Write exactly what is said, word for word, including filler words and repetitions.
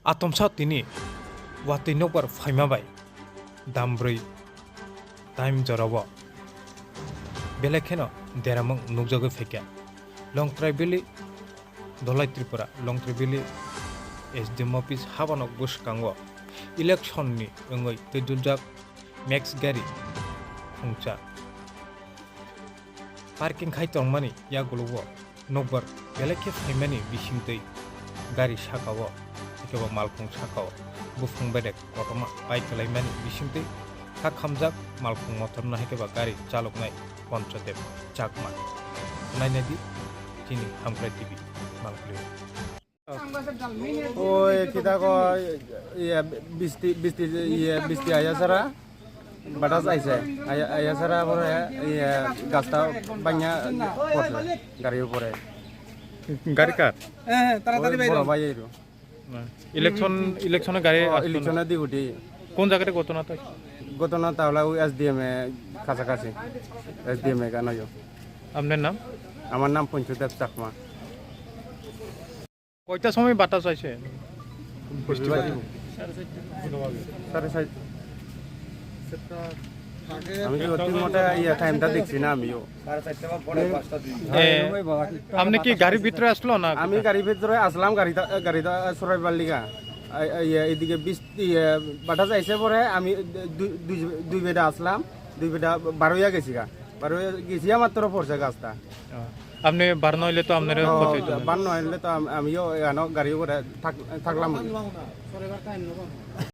Atomsa tini watwi nokbar phaima bai dambrwi time jorao belai kheno deramung nukjagwi phaikha. Longtrai Valley, Dholai Tripura, Longtrai Valley S D M office habano bwskango election ni wngwi twiduljak Max gari khungcha. Parking khai tongmani yagulo o nokbar belai khe phaimani bisingtwi gari sakao haikhe bo malkhung sakao buphang bedek kotorma pai kwlaimani bisingtwi kha khamjak malkhung motorno haikhe bo gari chaloknai Ponchodev Chakma. Nainadi chini Hamkrai T V malkhulio. Oi, kita ko, iya, bisti, bisti, iya, bisti aya sara, batas aise, aya, aya sara pore, iya, gasta banya porse, gari pore. গাড়ি কার? হ্যাঁ, হ্যাঁ, তাড়াতাড়ি oi, বাইরে boro হও। Bai ero. না। ইলেকশন, ইলেকশনে গাড়ি ও, আসলো না। ইলেকশনে দি উঠি। কোন জায়গাতে ঘটনাটা? ঘটনা তাহলে ওই S D M এ কাছাকাছি, S D M এ কেন? আপনার নাম? আমার নাম পঞ্চদেব চাকমা। কয়টার সময় বাতাস আইছে? বৃষ্টিপাত। সাড়ে চারটা। আমি তো ঠিক মতো ইয়ে টাইমটা দেখছি না আমিও। এ, আপনি কি গাড়ির ভিতরে আসলো না? আমি গাড়ির ভিতরে আসলাম, গাড়িটা, গাড়িটা সরাইবার লিগা। আ-, আ-, ইয়ে, এদিকে বিশ, ইয়ে, বাতাস আইসে পরে আমি দুই, দুই, দুই বেটা আসলাম, দুই বেটা বারোইয়া গেছি গা। বারোইয়া গেছি মাত্র পড়ছে গাছটা। ও, আপনি বার নইলে তো আপনার ও, ক্ষতি হইতো না। বার নইলে তো আম-, আমিও এখানো গাড়ি করে থাক-, থাকলাম।